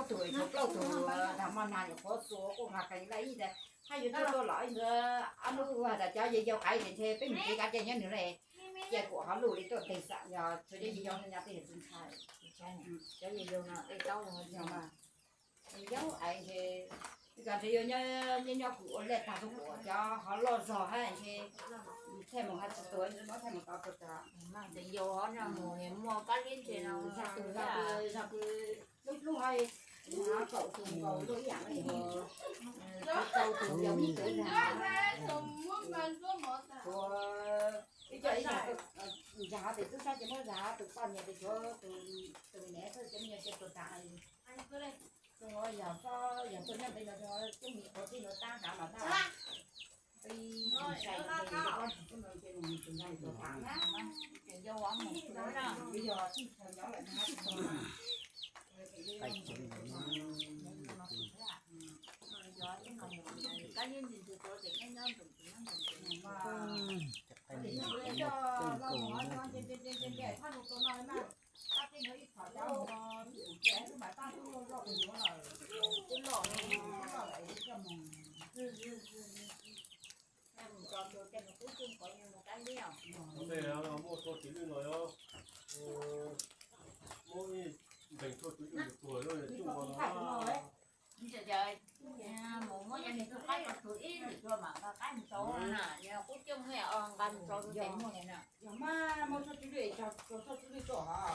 Tus tshuav plaub tug, nag hmo nag nyuam qhuav xuas kuj nqa qee laj ib ntawd, haj yus tuaj tuaj los ib ntawd ob hnub ua tas cov yau yau qaiv ces ntshe peb mus kev kav ces nyob nws le, cia kuv ho luj li tuaj tes xam yog tsuas cov yau yau no nyob tej yam tsis ntshai. Cov yau yau no tej taub yog mas yau ais ntshe, ib kas ntshe yuav nyob nyob kuv ua laj tag tuaj kuv cov ho loj zog hab ntshe thaij mus hab tsis tuag, thaij mus tau tuag tas. Yau ho no mus muaj kab liab ntshe no zog tus zog tus lub lub hab kaum tus nkaus luaj ib yam li kaum tus yau ib tus zog. Ib co ib zag tub sab ces muab zag tus poj niam tus tshuav tus niam xwb ces me nyuam ces tuag tas. Yog yog tuaj nyob pem no coob mus qhuav tij no tab nrad mas tab ib sai tus no ces mus tus nrad tuag tas na. Ces yog tij chaw nyob lawm na. Muaj txhua tswv lwj no, muab npeeg txhua tswv lwj tuag coj mus no. Mus muab cov niag tug qaib tso tseg ib lwm dua mam nqa qaib mus rau na, yog qub coob thiab nqa mus rau tes muag li na. Yog mas muab txhua tswv lwj, txhua tswv lwj tuaj hos.